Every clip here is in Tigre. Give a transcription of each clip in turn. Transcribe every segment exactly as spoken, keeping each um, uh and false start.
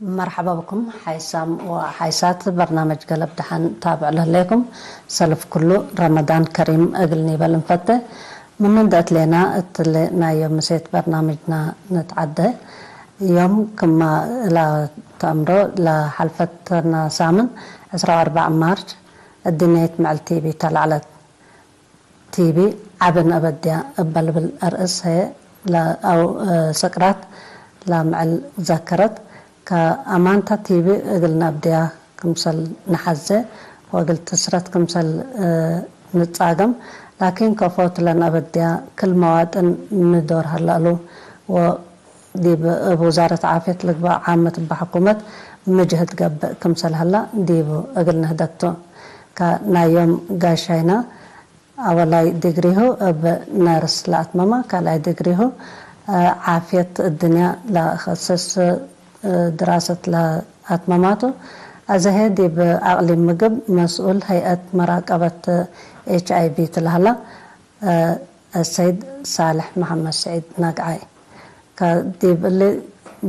መርሐባ ብኩም ሓይሳም ወሓይሳት በርናመጅ ገለብ ደሐን ታብዕ ለህሌኩም፣ ሰልፍ ኩሉ ረመዳን ከሪም እግል ኒበል እንፈቴ። ምኑ እንዴ እትሌና እትሊ ናይ ዮም ምሴት በርናምጅና ንትዓደ። ዮም ክማ እላ ተአምሮ ለሐልፈትና ሳምን ዕስራ ወአርበዕ ማርች እድንያይት ምዕል ቲቢ ተለዕለት። ቲቢ ዐቢ ነአበድያ እበ ልብል አርእስ ህዬ ለአው ስቅራት ለምዕል ዘከረት። ከአማንታ ቲቢ እግል ነአብድያ ክምሰል ነሐዜ ወእግል ትስረት ክምሰል ንጻገም። ላኪን ከፎ እት ለነአበድያ ክል መዋጥን ሚ ዶር ሀለ እሉ ወዲብ እብ ውዛረት ዓፍየት ልግበእ ዓመት እበ ሕኩመት ሚ ጅህድ ገብእ ክምሰል ሀላ ዲቡ እግል ንህደግ ቱ። ከናይ ዮም ጋሻይና አወላይ ዲግሪሁ እብ ነርስ ለአትመማ፣ ካልኣይ ዲግሪሁ ዓፍየት እድንያ ለአኸስስ ድራሰት ለአትመማቱ። አዘ ህዬ ዲብ አቅሊም ምግብ መስኡል ሀይአት መራቀበት ኤች አይ ቪ ትለሀላ አሰይድ ሳልሕ መሐመድ ስዒድ ናግዓይ። ከዲብ እሊ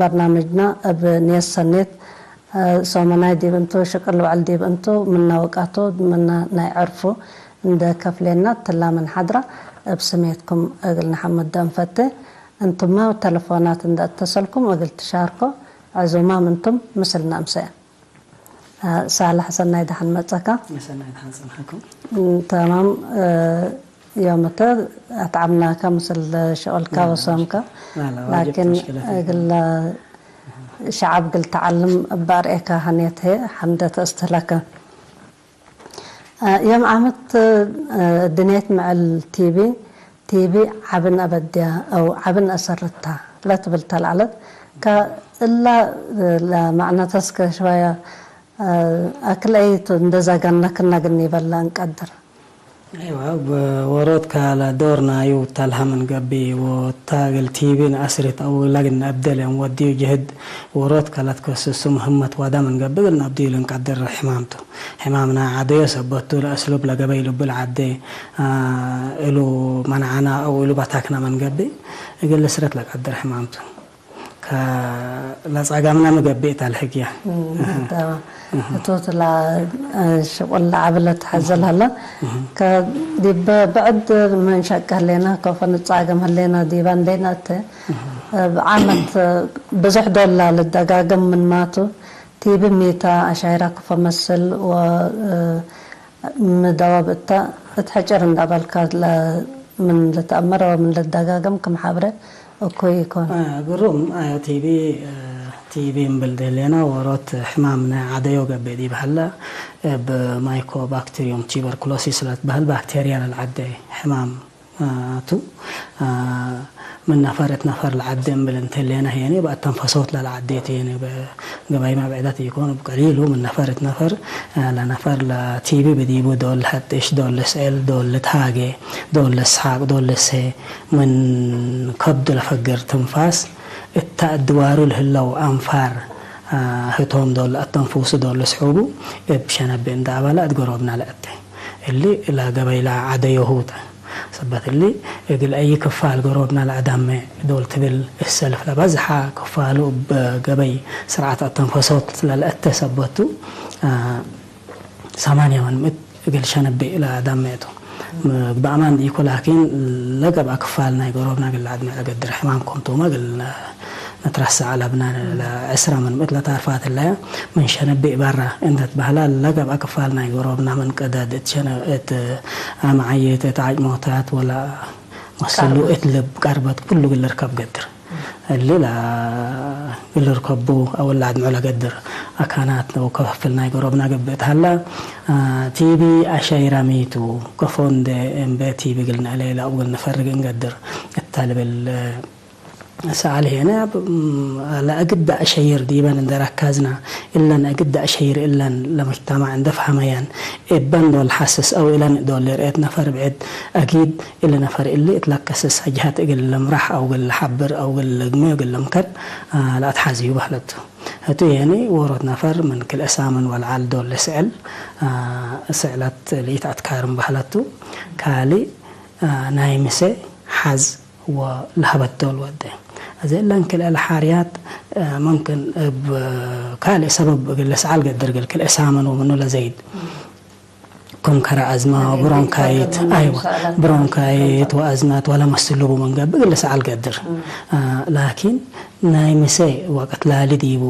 በርናምጅና እብ ንየት ሰኔት፣ ሶመናይ ዲብ እንቱ፣ ሽቅል ወዕል ዲብ እንቱ፣ ምነ ወቃቱ፣ ምነ ናይ ዕርፉ እንዴ ከፍሌና፣ እትላ ምን ሐድራ እብ ስሜትኩም እግል ነሐምዶ እንፈቴ። እንቱመ ተለፎናት እንዴ እተሰልኩም እግል ትሻርኮ ዕዙማም እንቱም ምስልነ እምሰ። ሳልሕ፣ ሰናይ ደሐን መጸካ። ሰናይ ደሐን ጸንሐኩም። ተማም። ዮም እተ አትዓብናከ ምስል ሽቅልካ ወሶምካ። ላኪን እግል ሸዐብ እግል ተዐልም እበ አርኤካ ሀኔት ህዬ ሐምደ ተአስትህለከ። ዮም ዓመት እድንያይት ምዕል ቲቢ፣ ቲቢ ዐቢ ነአበድያ አው ዐቢ ነአሰርታ ለትብል ተለዕለት። ከእላ ለመዕነተ እስከ ሽዋየ አክል አይ ቱ እንዴ ዛጋና ክና እግል ኒበላ እንቀድር። አይዋ፣ ወሮትካ ለዶር ናዩ ተልሀ ምን ገብእ፣ ወታ እግል ቲቢ ነአስርት አው ለእግል ነአብዴ ለእንወድዩ ጅህድ፣ ወሮትካ ለትከስሱ ምህመት ዋዳ ምን ገብእ እግል ነአብድዩ ልንቀድር ሕማም ቱ። ሕማምና ዐደዮ ሰበቱ ለአስሉብ ለገበይ ልቡ ለዐዴ፣ አ፣ እሉ መንዐና አው እሉ በታክና ምን ገብእ፣ እግል ልስረት ለቀድር ሕማም ቱ። ከ-፣ ለጸገምነ ሚ ገብእ ተ ለህግየ። እም፣ እህ። ተማም። እህ። እቶት ላ-፣ ሽቁል ለዐቢ ለትሐዘል እህ። ሀለ። እህ። ከዲብ ብዕድ ምን ሸቀ ህሌነ፣ ከፎ ንጻገም ህሌነ፣ ዲበ እንዴ ነአቴ። እህ። እብ ዓመት ብዙሕ ዶል ላ ልደጋገም ምንማቱ፣ ቲቢ ሚታ አሻይራ ክፎ መስል ወ-፣ ሚ ደወብ እተ እት ሕጭር እንዳ በልካ ለ-፣ ምን ልትአመር ወምን ልትደጋገም ክም ሐብሬ እኩይ ኢኮን። አ፣ ግሩም። አ፣ ቲቢ፣ አ፣ ቲቢ እምብል ህሌና ወሮት ሕማም ናይ ዐደዮ ገብእ ዲብ ሀለ፣ እብ ማይኮባክቴሪዩም ቱበርኩሎሲስ ለትበህል ባክቴርያ ለልዐዴ ሕማም አ፣ ቱ፣ አ፣ ምን ነፈር እት ነፈር ለዐዴ እምብል እንተ ህሌነ ህዬኒ፣ በአተንፈሶት ለለዐዴ ቱ ህዬኒ፣ በገባይ መብዕደት ኢኮን፣ እብ ቀሊሉ ምን ነፈር እት ነፈር፣ አ፣ ለነፈር ለቲቢ ብዲቡ ዶል ለሐጥሽ፣ ዶል ልስዕል፣ ዶል ልትሃጌ፣ ዶል ልስሓቅ፣ ዶል ልሴ፣ ምን ከብዱ ለፈግር ትንፋስ፣ እተ አድዋሩ ለህለው አንፋር፣ አ፣ ህቶም ዶል ለአተንፉሱ፣ ዶል ልስሑቡ፣ እብ ሸነቤ እንዳ አበለ እት ገሮብና ለአቴ። እሊ ለገበይ ለዐደዮሁ ተ። ሰበት እሊ፣ እግል አይ ክፋል ገሮብና ለአዳሜ ዶል ትብል፣ እሰልፍ ለበዝሐ ክፋሉ እብ ገበይ ስርዓት አተንፈሶት ለልአተ ሰበቱ፣ አ፣ ሰማንያ ምን ምእት እግል ሸነቤ ለአዳሜ ቱ። ምግባእ አማን ዲኢኮ፣ ላኪን፣ ለገብአ ክፋል ናይ ገሮብና እግል ለአድሜ ለገድር ሕማም ኮንቱመ እግል ነትረሰዕ አለብነ። ለዕስራ ምን ምእት ለታርፋት እለ ምን ሸነቤ በረ እንዴ ትበህላ፣ ለገብአ ክፋል ናይ ገሮብና ምን ቅደድ እት ሸነ-፣ እት አምዓይት፣ እት ዓጭሞታት ወለ መስሉ፣ ቀርበት። እት ልብ ቀርበት ኩሉ እግል ልርከብ ገድር። እሊ ለእግል ልርከቡ አው ለአድምዑ ለገድር አካናት ወከፋፍል ናይ ገሮብና ገብእ ተሀላ፣ አ፣ ቲቢ አሸይራ ሚ ቱ፣ ከፎ እንዴ እምቤ ቲቢ እግል ነአሌ ለአው እግል ንፈርግ እንገድር እተ ልብል፣ ሰአል ሄነ፣ ለእግድ አሸይር ዲበን እንዴ ረካዝና፣ እለን እግድ አሸይር እለን ለሙጅተማዕ እንዴ ፈሀመየን፣ እበን ዶል ሐስስ አው እለን ዶል ልርኤት ነፈር ብዕድ፣ አኪድ እሊ ነፈር እሊ እት ለከስስ ጀሀት እግል ልምራሕ አው እግል ለሐብር አው እግል ልግሜ እግል ልምከር፣ አ፣ ለአትሐዝዩ በህለት ቱ። ህቱ ሄኒ ዎሮት ነፈር ምን ክልኤ ሳምን ወለዐል ዶል ልስዕል፣ አ፣ ስዕለት ለኢተአትካርም በህለት ቱ። ካልእ፣ አ፣ ናይ ምሴ ሐዝ ወለሀበት ዶል ወዴ። አዜ እለን ክልኤ ለሓርያት አ፣ መምክን እብ ካልእ ሰበብ እግል ልስዓል ገድር እግል ክልኤ ሳምን ወምኑ ለዘይድ። ክም ከረ አዝመ፣ ብሮንካይት፣ አይወ፣ ብሮንካይት ወአዝመት ወለመስሉ ቡ ምን ገብእ እግል ልስዓል ገድር። አ፣ ላኪን ናይ ምሴ ወቅት ላሊ ዲቡ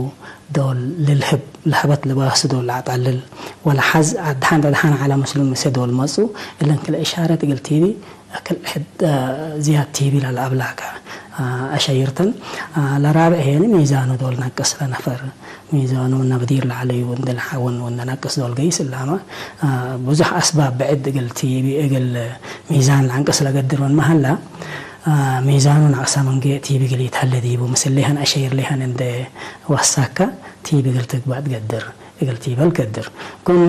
ዶል ልልህብ፣ ለህበት ልባስ ዶል ለአጠልል ወለሐዝ አድሐን ደድሐን ዐለ ምስሉ ምሴ ዶል መጹ፣ እለን ክልኤ ኢሻረት እግል ቲቢ እክል ሕድ፣ አ፣ ዝያድ ቲቢ ለለአብላከ፣ አ፣ አሸይርተን፣ አ፣ ለራብዕ ሄኒ ሚዛኑ ዶል ነቅስ ለነፈር፣ ሚዛኑ ምነ ብዲር ለዐለዩ እንዴ ለሐውን ወእንዴ ነቅስ ዶል ገይስ እላመ፣ አ፣ ብዙሕ አስባብ ብዕድ እግል ቲቢ እግል ሚዛን ለአንቅስ ለገድር ወንመሀላ፣ አ፣ ሚዛኑ ነቅሰ መንጌ ቲቢ እግል ኢተሀሌ ዲቡ ምስሌሀን አሸይር ሌሀን እንዴ ወሳከ ቲቢ እግል ትግባእ ትገድር። እግል ቲበል ገድር። ክም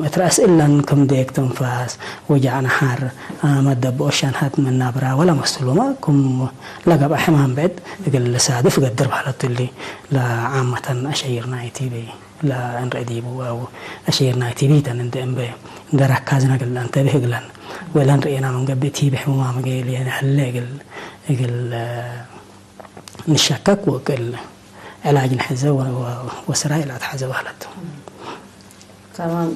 እት ረአስ እለን ክም ዴግ ትንፋስ፣ ወጃዕ ነሐር፣ አመት ደብኦ ሸንሀት ምን ናብራ ወለመስሉመ ክም ለገብአ ሕማም ብዕድ እግል ልሳድፍ ገድር በህለት እሊ ለዓመተን አሸይር ናይ ቲቢ ለእንርኤ ዲቡ አው አሸይር ናይ ቲቢ ተን እንዴ እምቤ እንዴ ረካዝነ እግል ለአንተብህ እግለን ወእለን ርኤና ምን ገብእ ቲቢ ሕሙማም እግል ሌነ ህሌ እግል እግል ንሸከክ ወእግል ዕላጅ ነሐዘ ወ-፣ ወ-፣ ወስራይ ለአትሐዘ በህለት። ተማም።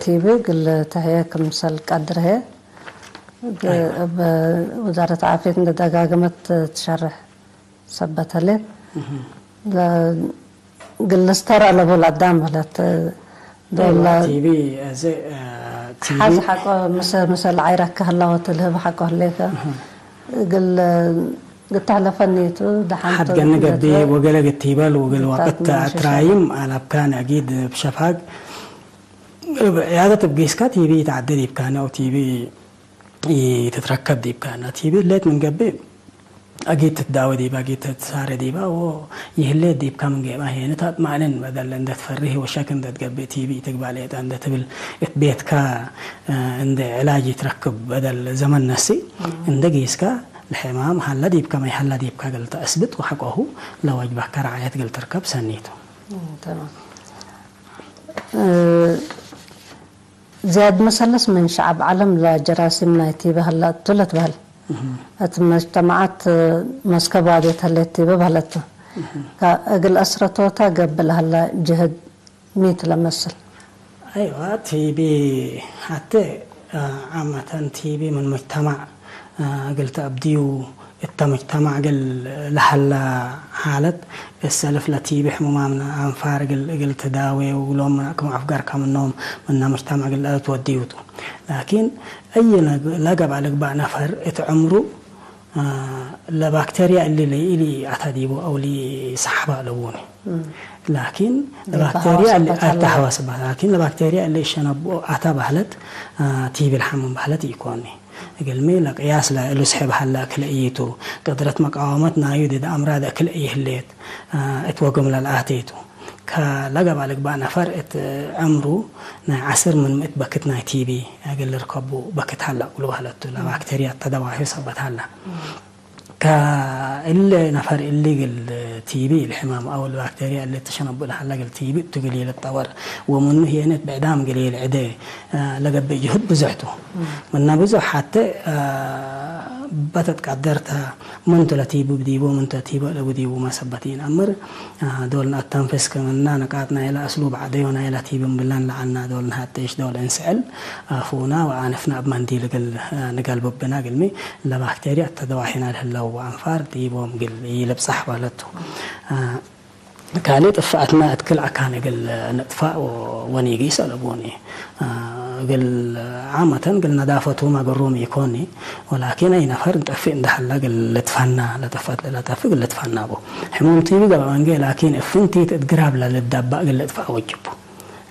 ቲቢ እግል ተህየ ክምሰል ቀድር ህየ፣ እብ ወዛረት ዓፍየት እንዴ ደጋገመት ትሸርሕ ሰበት ህሌት። እግል ልስተር አለቡ ለአዳም በህለት። ዶል ቲቢ፣ እዚ፣ እ፣ ቲቢ ሐዝ ሐቆ ምሰ-፣ ምሰል ዓይረከ ህላ ወትልህብ ሐቆ ህሌከ። እግል ልትሐለፈ ኒቱ ደሐን ሐድ ገብእ ወገለ ግቲበል ወግል ወቅት አትራይም አላብካን አጊድ ብሸፋግ እብ ዕያደት እብ ጊስካ ቲቢ ይትዓደ ዲብካነ አው ቲቢ ኢትትረከብ ዲብካነ። ቲቢ ሌት ምን ገብእ አጊድ ትትዳወ ዲባ፣ አጊድ ትትሳሬ ዲባ ወይህሌት ዲብካ ምን ገብአ ሄነ ታጥማእንን በደል እንደ ትፈርህ ወሸክ እንደ ትገብእ ቲቢ ኢትግባእ ሌጠ እንደ ትብል እት ቤትካ እንደ ዕላጅ ኢትረክብ በደል ዘመን ነስእ እንደ ጊስካ ለሕማም ሀለ ዲብከ ማይ ሀለ ዲብከ እግል ተአስብጥ ወሐቆሁ ለወጅበከ ረዓየት እግል ትርከብ ሰኒ ቱ። እም፣ ተማም። እ፣ ዝያድ መሰለስ ምን ሸዐብ ዐለም ለጀራሲም ናይ ቲበ ሀላ እቱ ለትበህል። እም። እት መጅተመዓት መስከብ ዋዴት ሀሌት ቲበ በህለት ቱ። እም። ከእግል አስረቶታ ገብእ ለሀላ ጅህድ ሚ ቱ ለመስል? አይዋ፣ ቲቢ ሐቴ፣ አ፣ ዓመተን ቲቢ ምን ሙጅተማዕ፣ አ፣ እግል ተአብድዩ፣ እተ ሙጅተማዕ እግል ለሀላ ሓለት፣ እሰልፍ ለቲቢ ሕሙማም አንፋር እግል፣ እግል ትዳዌ፣ ወእግሎም ክም አፍገርከ ምኖም፣ ምነ ሙጅተማዕ እግል ለትወድዩ ቱ። ላኪን፣ አይ ለግ-፣ ለገብአ ልግባእ ነፈር እት ዕምሩ፣ አ፣ ለባክቴርያ እሊ ሊ-፣ ኢሊ አታ ዲቡ አው ሊ ሰሐባ ለቡኒ። እም። ላኪን ሊ ለባክቴርያ እሊ ተሐዋስበት አታ አላ። ሐዋስበት፣ ላኪን ለባክቴርያ እሊ እሸነብኦ አታ በህለት፣ አ፣ ቲቢ ለሐምም በህለት ኢኮኒ። እግልሚ ለቅያስ ለእሉ ሰሕብ ሀለ እክለ ኢቱ፣ ቅድረት መቃወመት ናዩ ድድ አምራድ እክለ ኢህሌት፣ አ፣ እት ወግም ለልአቴቱ። ከለገብአ ልግባእ ነፈር እት ዕምሩ ናይ ዐስር ምን ምእት በክት ናይ ቲቢ እግል ልርከቡ በክት ሀለ እግሉ በህለት ቱ፣ ለባክቴርያ ተደዋሂ ሰበት ሀለ። ከእለ ነፈር እሊ እግል ቲቢ ለሕማም አው ለባክቴርያ እለ ተሸነቡ ለሀለ እግል ቲቢ እቱ እግል ኢልጠወር ወምኑ ህዬነት ብዕዳም እግል ኢልዕዴ ለገብእ ጅሁድ ብዙሕ ቱ። ምነ ብዙሕ ሐቴ በተትቀደርተ ምንቱ ለቲቡ ብዲቡ ምንቱ ለቲቡ ለቡ ዲቡ መሰበት ኢነአምር። አ፣ ዶል ነአተንፍስ ክምነ ንቃጥ ናይለ አስሉብ ዐደዮ ናይለ ቲቢ እምብለን ለዐልና ዶል ነሀቴሽ ዶል እንስዕል አፉነ ወአንፍነ እብ መንዲል እግል፣ አ፣ ንገልብብነ እግልሚ ለባክቴርያ እተ ደዋሒነ ለህለው አንፋር ዲቦም እግል ኢልብጻሕ በህለት ቱ። አ፣ ካልእ ጥፍአትመ እት ክል አካን እግል ንጥፋእ ወ-፣ ወኒጊስ አለቡኒ። አ፣ እግል ዓመተን እግል ነዳፈቱመ ግሩም ኢኮኒ፣ ወላኪን አይ ነፈር እንጠፍእ እንደ ሀለ እግል ልትፈና፣ ለጠፍአት ለለጠፍእ እግል ልትፈና ቡ። ሕሙም ቲቢ ገብአ መንጌ ላኪን እፍንቲት እት ግራብ ለልደባእ እግል ልጥፋእ ወጅቡ።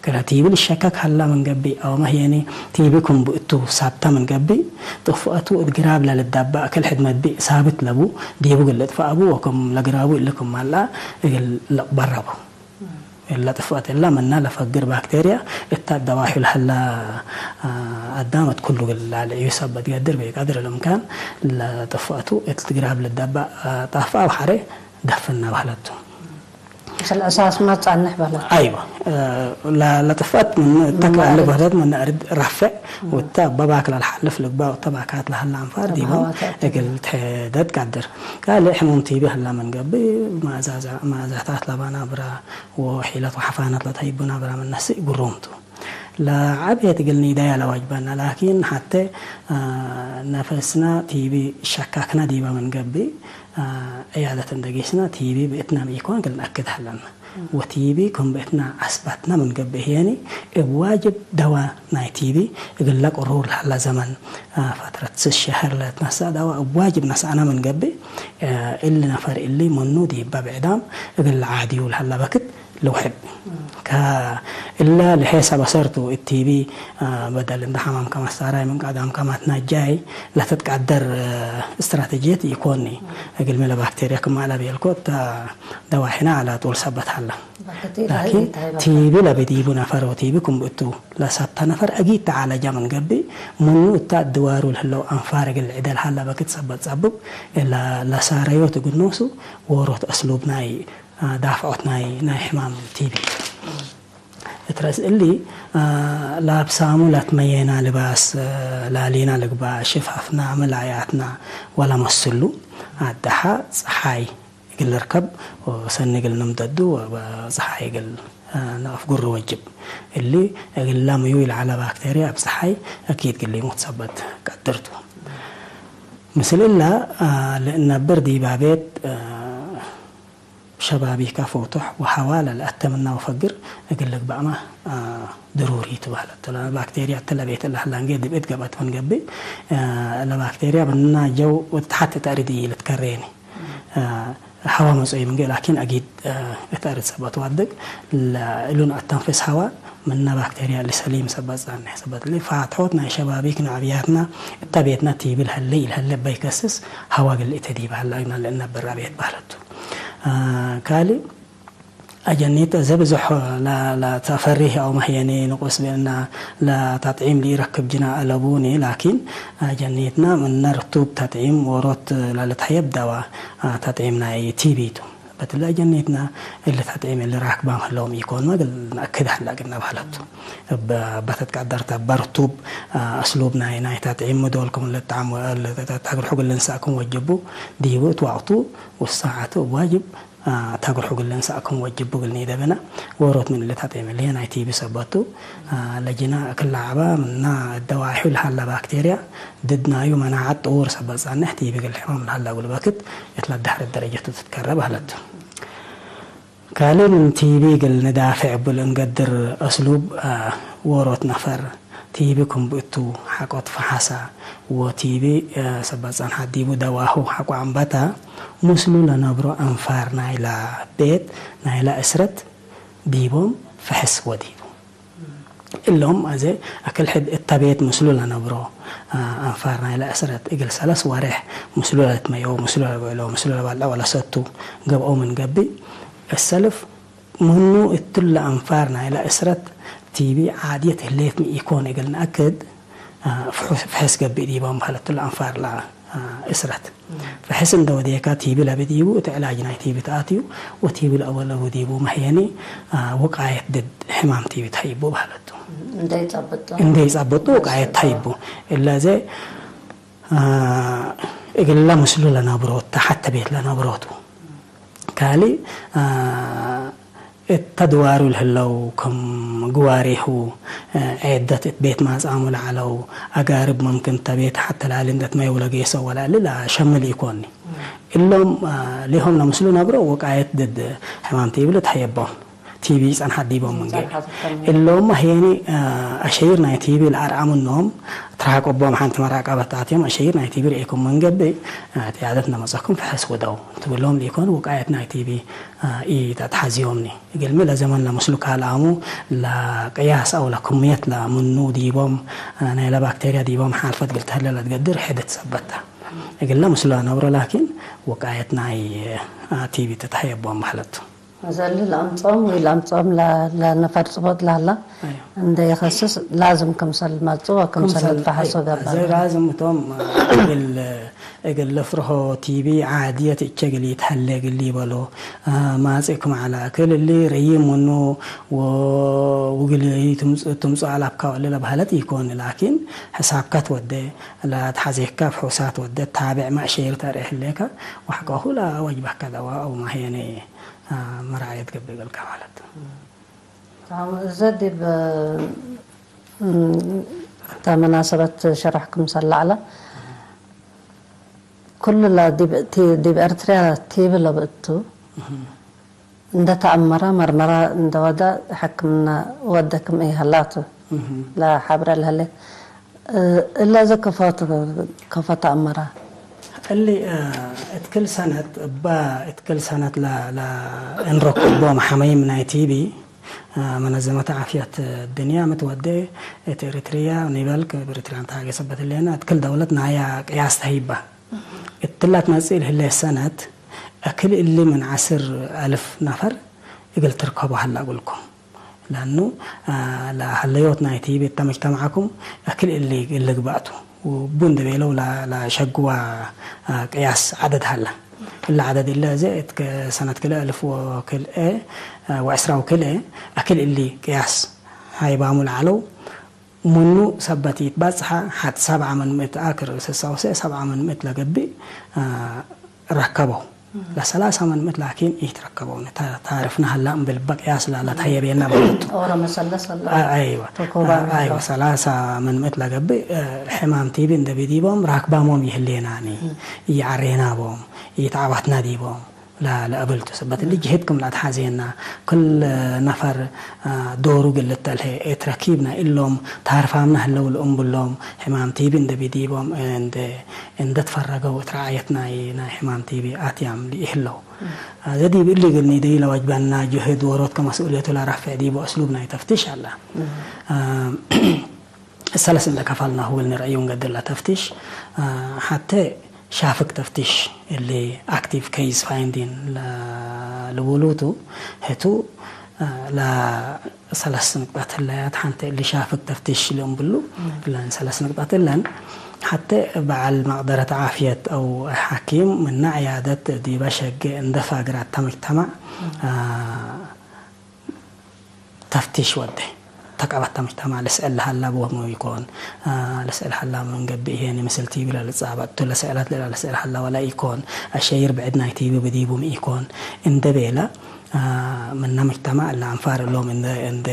ክለ ቲቢ ልሸከክ ሀላ ምን ገብእ፣ አውመ ህዬኒ ቲቢ ክም ብእቱ ሳብተ ምን ገብእ፣ ጥፍአቱ እት ግራብ ለልደባእ ክል ሕድ መድቢእ ሳብት ለቡ፣ ዲቡ እግል ልጥፋእ ቡ ወክም ለግራቡ እሊ ክም ማልአ እግል ልቅበረ ቡ። እለ ጥፍአት እለ ምነ ለፈግር ባክቴርያ እተ ደዋሑ ለሀላ፣ አ፣ አዳም እት ኩሉ እግል ለአልዕዩ ሰበት ገድር፣ ብቀድር ልእምካን ለጥፍአቱ እት ግራብ ልደባእ፣ አ፣ ጣፍአ ወሐሬ ደፍና በህለት ቱ። ምስል ዕሳስ ማ ጸንሕ በለት። አይወ፣ እ፣ ለ-፣ ለጥፍአት ምን እተ ምን ክላለ አርድ። በህለት ምን አርድ ረፍዕ፣ እም። ወእተ አበባክ ለልሓልፍ ልግባእ ወእተ ባካት ለሀለ አንፋር እብ ዲቦም ሀዋ ተአትዩ። እግል ትሕደድ ቀድር። ካልእ ሕሙም ቲቢ ህለ ምን ገብእ፣ መእዛዛ-፣ መእዛታት ለበ ናብረ ወሒለት ወሐፋነት ለተህይቡ ናብረ ምን ነስእ ግሩም ቱ። ለዐቤት እግል ኒደያ ለወጅበነ፣ ላኪን ሐቴ፣ አ፣ ነፈስና ቲቢ ሸካክነ ዲበ ምን ገብእ፣ አ፣ ዕያደት እንዴ ጌስነ ቲቢ ብእትነ ምን ኢኮን እግል ነአክድ ሀለነ። ወቲቢ ክም ብእትነ አስበትነ ምን ገብእ ህዬኒ፣ እብ ዋጅብ ደዋ ናይ ቲቢ እግለ ቅሩር ለሀለ ዘመን፣ አ፣ ፈትረት ስስ ሸህር ለትነሰእ ደዋ እብ ዋጅብ ነስአነ ምን ገብእ፣ አ፣ እሊ ነፈር እሊ ምኑ ዲበ ብዕዳም እግል ለዓድዩ ለሀለ በክት ልውሕድ። ከእለ ለሔሰ በሰርቱ እት ቲቢ፣ አ፣ በደል እንደ ሐማምከ መሳራይ ምን ቀዳምከ መትናጃይ ለትትቀደር፣ አ፣ እስትራተጅየት ኢኮኒ። እግልሚ ለባክቴርያ ክማ ለቤልኮ እተ ደዋሒነ ዐለ ጡል ሰበት ሀለ። ባክቴርያ ላኪን ኢታይ በቃ። ቲቢ ለብዲቡ ነፈር ወቲቢ ክም ብእቱ ለሰብተ ነፈር አጊድ ተዓለጃ ምን ገብእ፣ ምኑ እተ አድዋሩ ለህለው አንፋር እግል ዕደል ሀለ በክት ሰበት ጸብብ፣ እለ ለሳረዮት እግል ኖሱ ዎሮት አስሉብ ናይ አ፣ ዳፍዖት ናይ፣ ናይ ሕማም ቲቢ። እት ረአስ እሊ፣ አ፣ ላብሳሙ ለትመዬና ልባስ፣ አ፣ ላሊና ልግባእ፣ ሽፋፍና፣ መላያትና ወለመስሉ፣ አደሐ ጸሓይ እግል ልርከብ ወሰኒ እግል ንምደዱ ወበጸሓይ እግል፣ አ፣ ነአፍጉሩ ወጅብ። እሊ እግለ ምዩይ ለዐለ ባክቴርያ እብ ጸሓይ አኪድ እግል ሊሙት ሰበት ቀድር ቱ። ምስል እለ፣ አ፣ ለእነብር ዲበ ቤት፣ አ፣ ሸባቢከ ፎቶሕ ወሀዋ ለልአተምና ወፈግር እግል ልግባእመ፣ አ፣ ድሩሪ ቱ በህለት። ለባክቴርያ እተ ለቤት እለ ሀላንጌ ድብእት ገብአት ምን ገብእ፣ አ፣ ለባክቴርያ ብና ጀው ወተሐት እት አርድ ኢልትከሬኒ። አ፣ ሀዋ መጽኦ ምንጌ ላኪን አጊድ፣ አ፣ እት አርድ ሰበት ዋድቅ ለእሉን አተንፍስ ሀዋ ምነ ባክቴርያ እሊ ሰሊም ሰበት ጸንሕ። ሰበት እሊ ፋትሖት ናይ ሸባቢክ ነዕብያትና እተ ቤትና ቲቢ ለሀሌ ኢለሀሌ እበ ኢከስስ ሀዋ እግል ኢተ ዲበ ሀላ ግና ለእነብር ቤት በህለት ቱ። አ፣ ካልእ አጀኒት አዜ ብዞሕ ለ-፣ ለተፈሪህ አው መህየኒ ንቁስ ብእና ለተጥዒም ለኢረክብ ጅና አለቡኒ፣ ላኪን አጀኒትና ምነ ርቱብ ተጥዒም ዎሮት ለልትሀየብ ደዋ፣ አ፣ ተጥዒም ናይ ቲቢ ቱ። በትለ አጀኒትና እሊ ተጥዒም እሊ ራክባም ህለውም ኢኮንመ እግል ነአክድ ሀላ እግል ነብሀለቱ። እብ በተትቀደርተ እበ ርቱብ፣ አ፣ አስሉብ ናይ፣ ናይ ተጥዒም ምዶልኩም ልጣዕም ወ-፣ ለ-፣ ተ-፣ ተ-፣ ተግርሑ እግል ልንሳእኩም ወጅቡ ዲቡ እት ወቅቱ ወሳዐቱ እብ ዋጅብ፣ አ፣ ተግርሑ እግል ልንሳእኩም ወጅቡ እግል ኒደብነ። ዎሮት ምን እሊ ተጥዒም እሊ ናይ ቲቢ ሰበት ቱ። አ፣ ለጅና እክል ለዐበ ምነ ደዋሑ ለሀለ ባክቴርያ ድድ ናዩ መናዐት ጥዉር ሰበት ጸንሕ ቲቢ እግል ሕማም ለሀለ እግል በክት እት ለደሐረት ደረጀቱ ትትከረ በህለቱ። ካልእ ምን ቲቢ እግል ንዳፌዕ እቡ ለእንገድር አስሉብ፣ አ፣ ዎሮት ነፈር ቲቢ ክም ብእቱ ሐቆት ፈሐሰ ወቲቢ፣ አ፣ ሰበት ጸንሐት ዲቡ ደዋሁ ሐቆ አንበተ ምስሉ ለነብሮ አንፋር ናይለ ቤት ናይለ እስረት ዲቦም ፈሐስ ወዲቡ። እሎም አዜ አክል ሕድ እተ ቤት ምስሉ ለነብሮ፣ አ፣ አንፋር ናይለ እስረት እግል ሰለስ ወሬሕ ምስሉ ለልትመየው፣ ምስሉ ለልብዕሎ፣ ምስሉ ለበልዖ ወለሰቱ ገብአው ምን ገብእ፣ እሰልፍ ምኑ እትለ አንፋር ናይለ እስረት ቲቢ ዓድየት ህሌት ሚ ኢኮን እግል ነአክድ፣ አ፣ ፍሑ-፣ ፍሕስ ገብእ ዲቦም በህለት እትለ አንፋር ለ አ፣ እስረት። ፈሕስ እንደ ወዴከ ቲቢ ለብዲቡ እት ዕላጅ ናይ ቲቢ ተአትዩ ወቲቢ ለአወለቡ ዲቡ መህየኒ፣ አ፣ ውቃየት ድድ ሕማም ቲቢ ተሀይቡ በህለቱ። እንደ ይጸብጡ። እንደ ይጸብጡ ውቃየት ተሀይቡ። እለዘ፣ አ፣ እግለ ምስሉ ለነብሮት፣ ተሐተ ቤት ለነብሮቱ። ካልእ፣ አ፣ እት ተድዋሩ ለህለው ክም ግዋሬሁ፣ ዔደት እት ቤት ማጽአሙ ለዐለው አጋርብ፣ ምምክን እተ ቤት ሐተ ላሊ እንዴ ትመየው ለጌሰው ወለእሊ ለሸምል ኢኮኒ። እሎም፣ አ፣ ሌሆም ለምስሉ ነብሮ ውቃየት ድድ ሕማም ቲቢ ልትሀየቦም፣ ቲቢ ጸንሐት ዲቦም ምንጌ። ጸንሐት እተም። እሎም አህየኒ፣ አ፣ አሸይር ናይ ቲቢ ለአርአ ምኖም ትራቀቦም ሐንቲ መራቀበት አትዮም፣ አሸይር ናይ ቲቢ ርኤኩም ምን ገብእ፣ አ፣ ዕያደት እንዴ መጸኩም ፈሐስ ውደው ትብሎም ሊኮን ውቃየት ናይ ቲቢ፣ አ፣ ኢተትሐዝዮምኒ። እግልሚ ለዘመን ለምስሉ ካልአሙ ለቅያስ አው ለክምየት ለምኑ ዲቦም፣ አ፣ ናይለ ባክቴርያ ዲቦም ሓልፈት እግል ተህለ ለትገድር ሕድ ትሰበት ተ። እግለ ምስሉ ለነብሮ ላኪን ውቃየት ናይ፣ አ፣ ቲቢ ትትሀየቦም በህለት ቱ። ዘሊ ለአምጽኦም ወኢለአምጽኦም ለ-፣ ለነፈር ጽቡጥ ለሀላ አዮ። እንዴ ኢከስስ ላዝም ክምሰል መጽኡ ወክምሰል ክምሰል፣ ልትፈሐሶ አዮ፣ ገብአ። ዘይ ላዝም እቶም እግል፣ እግል ልፍርሆ ቲቢ ዓድየት እቼ እግል ይትሀሌ እግል ይበሎ፣ አ፣ ማጽእ ክም ዐለ እክል እሊ ረዪም ምኑ ወ-፣ ውግል ትምጽ-፣ ትምጽኦ አላብካ ወእሊ ለበሀለት ኢኮን፣ ላኪን ሕሳብካ ትወዴ፣ ለትሐዜካ ፍሑሳት ወዴ፣ ታቤዕ ማእሸይር ተርኤ ህሌከ፣ ወሐቆሁ ለወጅበከ ደዋ አው ማህየኔ። አ፣ መርዓየት ገብእ እግልከ ማለት። ታም፣ እዘ ዲብ፣ እም፣ እተ መናሰበት ሸረሕ ክምሰል ለዐለ፣ ኩሉ ለዲብ፣ ቲ-፣ ዲብ ኤርትርያ ቲቢ ለብእቱ፣ እህ። እንደ ተአመረ፣ መርመራ እንደ ወደ፣ ሕክምና ወደ ክም ኢሀላቱ፣ እህ። ለሐብረ ለህሌ። እ፣ እለ እዘ ከፎ ተ-፣ ከፎ ተአመራ? እሊ፣ እ፣ እት ክል ሰነት እባ፣ እት ክል ሰነት ለ-፣ ለ-፣ እንረክቦም ሐመይም ናይ ቲቢ፣ እ፣ መነዘመት ዓፍየት ድንያ ምትወዴ፣ እት ኤሪትርያ ኒበልክ፣ እብ ኤሪትርያ ንትሃጌ ሰበት ህሌነ፣ እት ክል ደውለት ናያ ቅያስ ተህይባ። እትላ ትመጽእ ለህሌት ሰነት፣ እክል እሊ ምን ዐስር አልፍ ነፈር እግል ትርከቦ ሀላ እግልኩም። ለአኑ፣ አ፣ ለሀለዮት ናይ ቲቢ እተ መጅተማዕኩም እክል እሊ ልግባእ ቱ። ወቡ እንዴ ቤለው ለ-፣ ለሸግዋ፣ አ፣ ቅያስ ዐደድ ሀለ። እለ ዐደድ እለ እዘ እት ከ-፣ ሰነት ክልኤ አልፍ ወክልኤ፣ አ፣ ወዕስራ ወክልኤ፣ አክል እሊ ቅያስ ሃይባሙ ለዐለው፣ ምኑ ሰበት ኢትበጽሐ ሐድ ሰብዐ ምን ምእት አክር ስሳውሴ ሰብዐ ምን ምእት ለገብእ፣ አ፣ ረከበው። ለሰላሳ ምን ምእት ላኪን ኢትረከበው። ነ ታ-፣ ታርፍነ ሀላ እምብል በቅያስ ላ-፣ ላትሀየቤና በለቱ። ኦሮ መሰለስ አለ። አ-፣ አይዋ። ተኮባ አ-፣ አይዋ። ሰላሳ ምን ምእት ለገብእ፣ አ፣ ሕማም ቲቢ እንደ ቢዲቦም ራክባሞም ይህሌናኒ። እም። ኢየዐሬና ቦም፣ ኢተዓባትና ዲቦም። ላ-፣ ለአበልቱ ሰበት እሊ ጅህድ ክም ለአትሐዜና፣ ክል ነፈር፣ አ፣ ዶሩ እግል ልተልሄ እት ረኪብነ እሎም ታርፋምነ ህለው ለእምብሎም፣ ሕማም ቲቢ እንደ ቢዲቦም እንደ፣ እንደ ትፈረገው እት ረዓየት ናይ፣ ናይ ሕማም ቲቢ አትያም ለኢህለው። አ፣ ዘዲብ እሊ እግል ኒደዩ ለወጅበና ጅህድ ወሮት ከመስኡልየቱ ለረፍዕ ዲቡ እስሉብ ናይ ተፍቲሽ አለ። አ፣ ሰለስ እንደ ከፋልናሁ እግል ንርአዩ እንገድር ለተፍቲሽ፣ አ፣ ሐቴ ሻፍግ ተፍቲሽ እሊ አክቲቭ ኬዝ ፋይንዲን ለ-፣ ልቡሉ ቱ፣ ህቱ፣ አ፣ ለሰለስ ንቅጣት ህለያት ሐንቴ እሊ ሻፍግ ተፍቲሽ ልእምብሉ፣ እለን ሰለስ ንቅጣት እለን፣ ሐቴ በዐል መቅደረት ዓፍየት አው ሐኪም ምነ ዕያደት ዲበ ሸጌ እንደ ፋግር አተ መጅተማዕ፣ አ፣ ተፍቲሽ ወዴ። ተቀበተ ሙጅተማዕ ለስዕል ለሀላ ቦም ኢኮን፣ አ፣ ለስዕል ሀላ ምን ገብእ ህዬ ምስል ቲቢ ለልጻበጥ ቱ ለስዕለት ለላ ለስዕል ሀላ ወለ ኢኮን፣ አሸይር ብዕድ ናይ ቲቢ ብዲቡም ኢኮን እንደ ቤለ፣ አ፣ ምነ ሙጅተማዕ እለ አንፋር እሎም እንደ፣ እንደ፣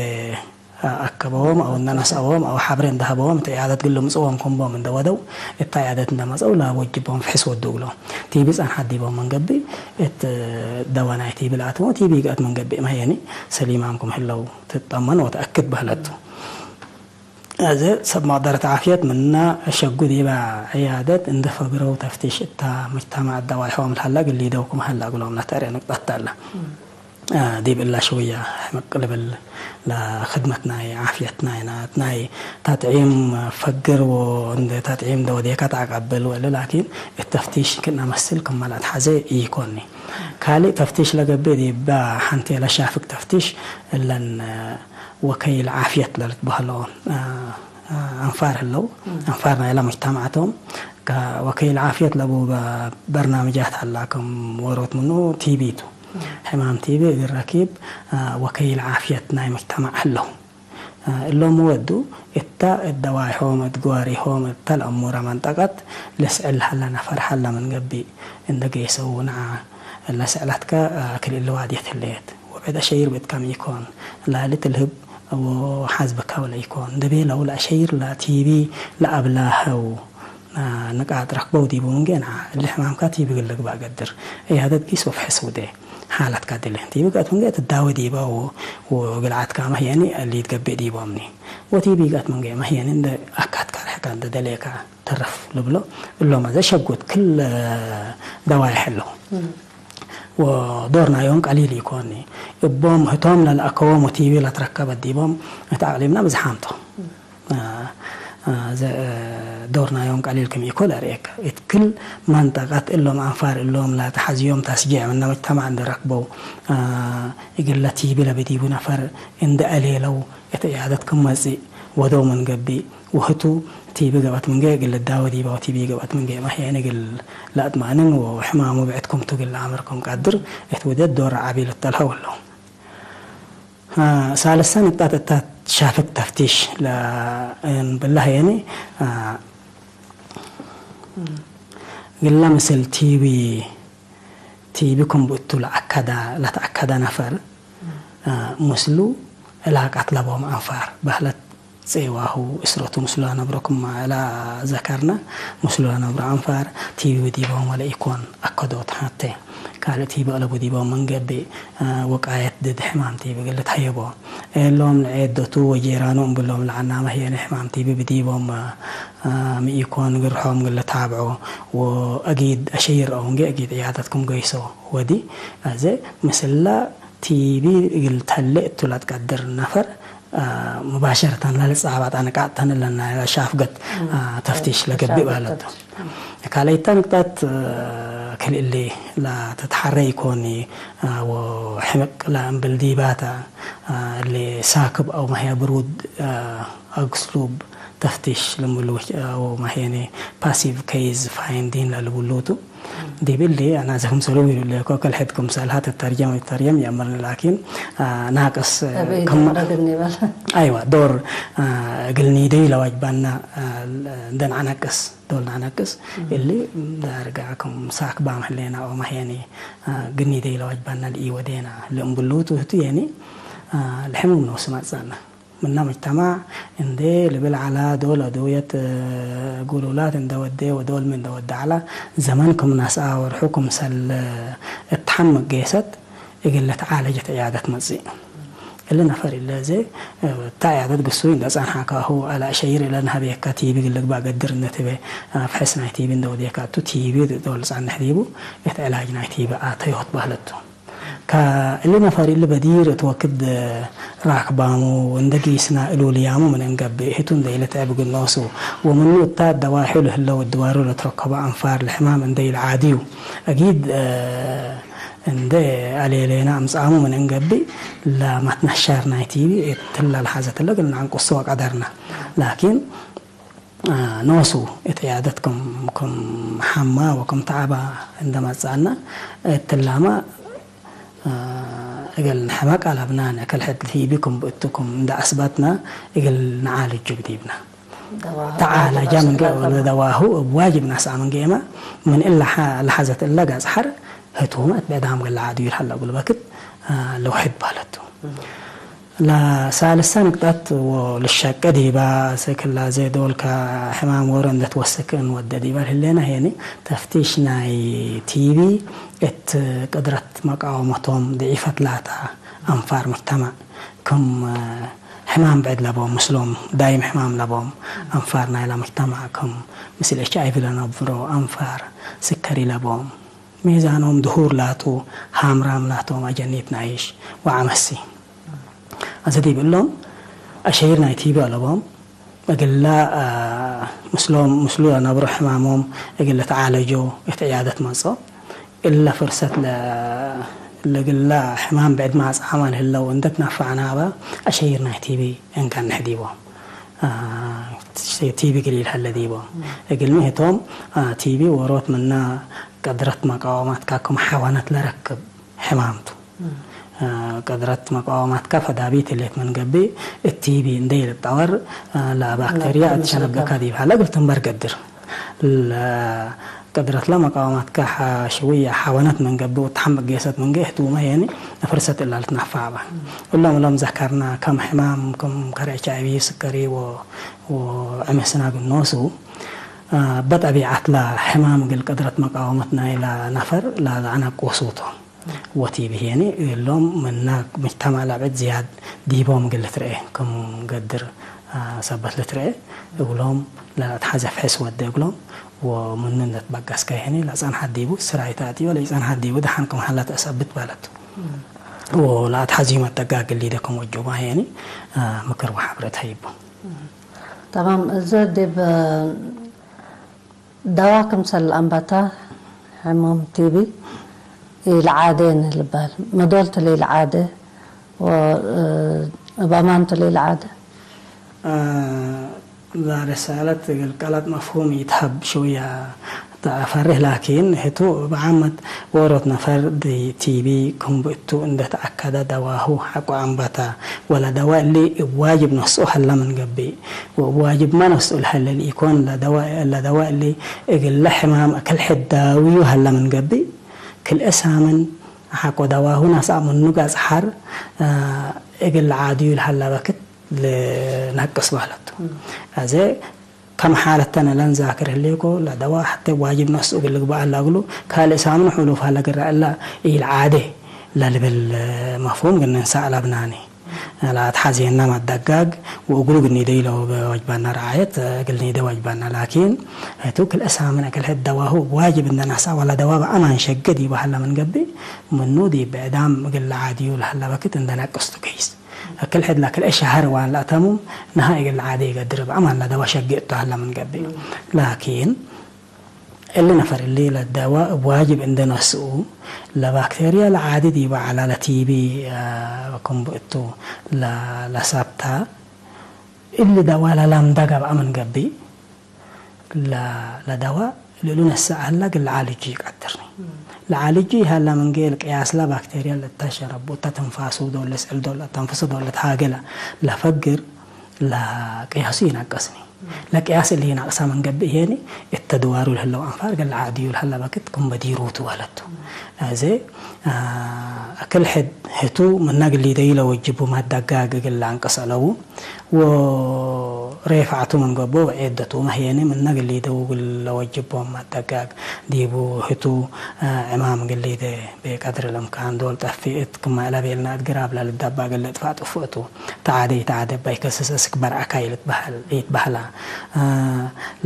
አ፣ አከበዎም አው እንደ ነስአዎም አው ሐብሬ እንደ ሀበዎም እት ዕያደት ግሉ ምጽዎም ክም ቦም እንደ ወደው፣ እታ ዕያደት እንደ መጸው ለወጅቦም ፍሕስ ወዱ እግሎም። ቲቢ ጸንሐት ዲቦም ምን ገብእ እት ደወ ናይ ቲቢ ለአትመው፣ ቲቢ ይግአት ምን ገብእ መህየኒ ሰሊማም ክም ህለው ትጠመን ወተአክድ በህለት ቱ። አዜ ሰብ መቅደረት ዓፍየት ምነ ሸጉ ዲበ ዕያደት እንደ ፈግረው ተፍቲሽ እታ ሙጅተማዕ ደዋይሖም ለሀለ እግል ሊደው ክም ሀለ እግሎም ለተአሬ ንቅጠት ተለ። አ፣ ዲብ እላ ሽውያ ሕምቅ ልብል ለክድመት ናይ ዓፍየት ናይ ናት ናይ ታጥዒም ፈግር ወእንደ ታጥዒም እንደ ወዴካ ተአቀብል ወእለ ላኪን እት ተፍቲሽ ክእነ መስል ክመ ለአትሐዜ ኢኮኒ። ካልእ ተፍቲሽ ለገብእ ዲበ ሐንቴ ለሻፍግ ተፍቲሽ እለን ወከይል ዓፍየት ለልትበህሎ፣ አ፣ አ፣ አንፋር ህለው፣ አንፋር ናይለ ሙጅተማዕ ቶም። ከወከይል ዓፍየት ለቡ በርናምጃት ሀላ፣ ክም ወሮት ምኑ ቲቢ ቱ። ሕማም ቲቢ እግል ረኪብ፣ አ፣ ወከይል ዓፍየት ናይ ሙጅተማዕ ህለው። አ፣ እሎም ወዱ እተ እት ደዋይሖም፣ እት ግዋሪሆም፣ እተ ለአሙረ መንጠቀት ለስዕል ሀለ ነፈር ሀለ ምን ገብእ እንደ ጌሰው ነዓ ለስዕለትከ፣ አ፣ ክልኤ ለዋድየት ህሌት። ወብዕድ አሸይር ብእትካም ኢኮን፣ ላሊ ትልህብ ወሐዝ ብካ ወለ ኢኮን እንደ ቤለው ለአሸይር ለቲቢ ለአብላሀው፣ አ፣ ንቃጥ ረክበው ዲቡ ምንጌ ነዓ እሊ ሕማምካ ቲቢ እግል ልግባእ ገድር። ዕያደት ጊስ ወፍሕስ ውዴ ሓለትካ ድሌ። ቲቢ ገአት ምንጌ ትዳወ ዲበ ወ-፣ ወግልዓትካመ ህየኒ ሊትገብእ ዲቦምኒ። ወቲቢ ገአት ምንጌ መህየኒ እንደ አካትካ ርሕካ እንደ ደሌካ ተረፍ ልብሎ። እሎም አዜ ሸጉት ክል ደዋይሕ ህለው። ወዶር ናዮም ቀሊል ኢኮኒ። እቦም ህቶም ለልአከዎም ወቲቢ ለትረከበት ዲቦም እት አቅሊምና ብዝሓም ቶም። አ፣ አ፣ ዘ-፣ ዶር ናዮም ቀሊል ክም ኢኮን ለአርኤከ። እት ክል መንጠቀት እሎም አንፋር እሎም ለተሐዝዮም ተስጂዕ ምነ ሙጅተማዕ እንዴ ረክበው፣ አ፣ እግለ ቲቢ ለብዲቡ ነፈር እንዴ አሌለው እት ዕያደት ክም መጽእ ወደው ምን ገብእ፣ ወህቱ ቲቢ ገብአት ምን ገ እግል ልዳወ ዲበ ወቲቢ ገብአት ምን ገ ማህየን እግል ለአጥማእንን ወሕማሙ ብዕድ ክምቱ እግል ለአምር ክም ቀድር እት ውደት ዶር ዐቢ ልተልሀው እለው። አ፣ ሳልሰ ንቅጣት እታ ሻፍግ ተፍቲሽ ለእንብላ ህየኒ፣ አ፣ ግላ ምስል ቲቢ፣ ቲቢ ክም ብእቱ ለአከደ፣ ለተአከደ ነፈር፣ አ፣ ምስሉ ዕላቀት ለቦም አንፋር በህለት ጼዋሁ እስረቱ ምስሉ ለነብሮ ክማ እላ ዘከርነ፣ ምስሉ ለነብሮ አንፋር ቲቢ ዲቦም ወለኢኮን አከዶት ሐቴ። ካልእ ቲቢ አለቡ ዲቦም ምን ገብእ፣ አ፣ ወቃየት ድድ ሕማም ቲቢ እግል ልትሀየቦ። እሎም ለዔደቱ ወጄራኑ እምብሎም ለዐናመ ህየኒ ሕማም ቲቢ ብዲቦም፣ አ፣ ሚ ኢኮን ግርሖም እግል ልታብዖ ወአጊድ አሸይር አው እንጌ አጊድ ዕያደት ክም ገይሶ ወዲ። አዜ ምስላ ቲቢ እግል ተሌ እቱ ለትቀድር ነፈር፣ አ፣ ሙባሸረተን ለልጻባጥ አንቃጥ ተን ለና ሻፍገት፣ አ፣ ተፍቲሽ ለገብእ ሻፍገት ባለቱ። ተፍቲሽ። ካልአይታ ንቅጣት፣ አ፣ ክል እሊ ለትትሐረ ኢኮኒ፣ አ፣ ወሕምቅ ለእምብል ዲባታ፣ አ፣ እሊ ሳክብ አው ማህያ ብሩድ፣ አ፣ አግስሉብ ተፍቲሽ ለምሉ፣ አ፣ አው ማህየኒ ፓሲቭ ኬዝ ፋይንዲን ለልብሉቱ። ዲብ እሊ አናዘ ክምሰሉ ቢሉ ለኮ ከልሐድ ክምሰልሃ ትተርጀም ይተርጀም ይአምርን ላኪን፣ አ፣ ናቅስ፣ አ፣ እብ ክም-፣ ኢደረግኒ በል። አይዋ፣ ዶር፣ አ፣ እግል ኒደዩ ለዋጅባና፣ አ፣ እንደ ነአነቅስ፣ ዶል ነአነቅስ፣ እም። እሊ ዳርጋ ክም ሳክባም ህሌና ኦማህየኒ፣ አ፣ እግል ኒደዩ ለዋጅባና ለኢወዴና ለእምብሉቱ ህቱ የኒ፣ አ፣ ለሕሙም ነው ስማጻና። ምነ ሙጅተማዕ እንዴ ልብል ዐላ፣ ዶል አድውየት፣ እ፣ ጉሉላት እንዴ ወዴ ወዶል ሚ እንዴ ወዴ ዐላ፣ ዘመን ክም ነስአ ወርሑ ክምሰል እትሐምቅ ጌሰት እግል ልትዓለጅ እት ዕያደት መጽእ። እሊ ነፈር እለ ዘ፣ እ፣ እተ ዕያደት ግሱይ እንዴ ጸንሐካሁ፣ አለ አሸይር እለ ነሀቤከ ቲቢ እግል ልግባእ ገድር እንዴ ትቤ፣ አ፣ ፍሕስ ናይ ቲቢ እንዴ ወዴካቱ ቲቢ ዶል ጸንሕ ዲቡ እት ዕላጅ ናይ ቲቢ አተዮት በህለቱ። ከእሊ ነፈር እሊ በዲር እት ወክድ ራክባሙ እንደ ጊስና እሉልያሙ ምን እንገብእ፣ ህቱ እንደ ኢልትዐብ እግል ኖሱ፣ ወምኑ እታ ደዋሒሉ ህለው እድዋሩ ለትረከበ አንፋር ለሕማም እንደ ኢልዓድዩ፣ አጊድ፣ እ፣ እንደ አሌሌና አምጽአሙ ምን እንገብእ፣ ለመትነሻር ናይ ቲቢ እትላ ለሐዘት እለ እግል ነአንቁሶ ወቀደርና። ላኪን፣ አ፣ ኖሱ እት ዕያደት ክም፣ ክም ሐማ ወክም ተዐባ እንደ መጽአና፣ እትላመ፣ አ፣ እግል ንሕመቅ አለብና፣ ከልሐድ ቲቢ ክም ብእቱ ክም እንደ አስበትና እግል ነዓልጁ ብዲብና። ደዋሁ ተዓለጃ ዋጅብ ምን ገ-፣ አስበና። ደዋሁ እብ ዋጅብ ነስአ ምን ገኤመ፣ ምን እለ ሐ-፣ ለሐዘት እለ ገጽ ሐር ህቱመ እት ብዕዳም እግል ለዓድዩ ለሀለ እግል በክት፣ አ፣ ለውሕድ ባለቱ። እም። ለሳልሰ ንቅጠት ወልሸቄ ዲባ፣ አስክ ላዘ ዶል ከሕማም ዎሮ እንዴ ትወስክ እንወዴ ዲበ ህሌነ፣ ሄኒ ተፍቲሽ ናይ ቲቢ እት ቅድረት መቃወመቶም ድዒፈት ላተ አንፋር ሙጅተመዕ፣ ክም ሕማም ብዕድ ለቦም፣ ምስሎም ዳይም ሕማም ለቦም አንፋር ናይለ ሙጅተመዕ፣ ክም ምስል ኤች አይ ቪ ለነብሮ አንፋር፣ ስከሪ ለቦም፣ ሚዛኖም ድሁር ላቱ፣ ሃምራም ላቶም፣ አጀኒት ናይሽ ወዐመሲ። አዜ ዲብ እሎም አሸይር ናይ ቲቢ አለቦም፣ እግላ፣ አ፣ ምስሎም፣ ምስሉ ለነብሮ ሕማሞም እግል ልትዓለጆ እት ዕያደት መጽኦ። እለ ፍርሰት ለ-፣ ለእግላ ሕማም ብዕድ ማጽአመ ለህለው እንዴ ትነፈዕናበ አሸይር ናይ ቲቢ እንከንሕ ዲቦም። አ፣ ቲቢ እግል ኢልሀለ ዲቦም። እግልሚ ህቶም፣ አ፣ ቲቢ ዎሮት ምነ ቅድረት መቃወማትካ ክም ሐወነት ለረክብ ሕማም ቱ። አ፣ ቅድረት መቃወማትካ ፈዳቢት ህሌት ምን ገብእ፣ እት ቲቢ እንዴ ኢልትጠወር፣ አ፣ ለባክተርያ ለባክተርያ እት ሸነብካ ዲብ ሀለ እግል ትንበር ገድር። ለ-፣ ቅድረት ለመቃወማትካ ሐ-፣ ሽውየ ሐወነት ምን ገብእ ወተሐምቅ ጌሰት ምን ገ ህቱመ የኒ ፍርሰት እላ ልትነፈዕ በ። እሎም፣ እሎም ዘከርና ከም ሕማም፣ ከም ከረ ኤች አይ ቪ፣ ስከሪ ወ-፣ ወዕምስና ግኖሱ፣ አ፣ በጠቢዐት ለሕማም እግል ቅድረት መቃወመት ናይለ ነፈር ለአነቁሱ ቶም። ወቲቢ ህየኒ እሎም ምነ ሙጅተመዕ ለብዕድ ዝያድ ዲቦም እግል ልትርኤ ክም ገድር፣ አ፣ ሰበት ልትርኤ እግሎም ለለአትሐዘ ፍሕስ ወዴ እግሎም ወምኑ እንዴ ትበገስከ ህየኒ ለጸንሐት ዲቡ ስራይ ተአትዮ ለኢጸንሐት ዲቡ ደሐን ክም ሀለ ተአሰብት ባለቱ። ወለአትሐዝዩ መጠጋግ እሊ ደ ክም ወጆማ ህየኒ፣ አ፣ ምክር ወሐብረት ሀይቡ። ተማም። እዘ ዲብ ደዋ ክምሰል አንበታ ሕማም ቲቢ ኢልዓዴን ልባል፣ መዶልት ለኢልዓዴ ወእብ አማንቱ ለኢልዓዴ። አ፣ ለረሳለት እግል ቀለጥ መፍሁም ኢትሀብ ሽውያ ተአፈርህ፣ ላኪን ህቱ እብ ዓመት ዎሮት ነፈር ዲ ቲቢ ክም ብእቱ እንደ ተአከደ ደዋሁ ሐቆ አንበተ፣ ወለደዋ እሊ እብ ዋጅብ ነስኡ ሀለ ምን ገብእ፣ ወእብ ዋጅብመ ነስኡ ለሀለ ለኢኮን፣ ለደዋ፣ ለደዋ እሊ እግለ ሕማም አክል ሕድ ዳውዩ ሀለ ምን ገብእ፣ ክልኤ ሳምን ሐቆ ደዋሁ ነስአ ምኑ ገጽሐር፣ አ፣ እግል ዓድዩ ለሀለ በክት ልነቅስ በህለቱ። እም። አዜ ከም ሓለተነ ለንዛክር ህሌኮ፣ ለደዋ ሐቴ ዋጅብ ነስኡ እግል ልግበእ አላ እግሉ፣ ካልእ ሳምን ሕሉፍ ሀለ ግረ እላ ኢልዓዴ ለልብል መፍሁም እግል ንንሰእ አለብናኒ። ለአትሐዜና መደጋግ ወእግሉ እግል ኒደዩ ለወጅበና ረዓየት እግል ኒደ ወጅበና። ላኪን፣ ህቱ ክልኤ ሳምን አክል ሕድ ደዋሁ ዋጅብ እንደ ነስአ ወለደዋ በአማን ሸገ ዲበ ሀለ ምን ገብእ፣ ምኑ ዲብ ብዕዳም እግል ለዓድዩ ለሀለ በክት እንደ ነቅስቱ ገይስ። አክል ሕድ ለክልኤ ሸሀር ዋን ለአተሙም ነሃ እግል ለዓዴ ኢገድር፣ እብ አማን ለደዋ ሸጌ እቱ ሀለ ምን ገብእ። ላኪን፣ እሊ ነፈር እሊ ለደዋ እብ ዋጅብ እንደ ነስኡ፣ ለባክቴርያ ለዓዲ ዲበ ዐላ ለቲቢ፣ አ፣ ክም ብእቱ ለ-፣ ለሰብታ፣ እሊ ደዋ ለላምዳ ገብአ ምን ገብእ፣ ለ-፣ ለደዋ ልእሉ ነስአ ሀላ እግል ለዓልጁ ኢቀድርኒ። ለዓልጁ ኢሀላ ምን ጌል ቅያስለ ባክቴርያ ለእተ ሸረቡ እተ ትንፋሱ ዶል ልስዕል ዶል ለአተንፍሱ ዶል ልትሃገለ ለፈግር ለቅያሱ ኢነቅስኒ። ለቅያስ እሊ ኢነቅሰ ምን ገብእ ህዬኒ እተ ድዋሩ ለህለው አንፋር እግል ለዓድዩ ለሀለ በክት ክም በዲሩቱ ወለቱ። አዜ፣ አ፣ አክል ሕድ ህቱ ምነ እግል ሊደዩ ለወጅቡ መደጋግ እግል ለአንቅስ አለቡ። ወሬፋዕቱ ምን ገብኦ ወዔደቱ መህየኒ ምነ እግል ሊደው እግል ለወጅቦም መደጋግ ዲቡ ህቱ፣ አ፣ ዕማም እግል ሊደ ቤቀድር ለምካን ዶል ጠፊ እት ክመ እለ ቤልና እት ግራብ ለልዳባ እግል ልጥፋእ ጥፉእቱ። ተዓደ ኢተዓደ እባ ኢከስስ እስክ በርዐካ ኢልትበህል፣ ኢትበህላ። አ፣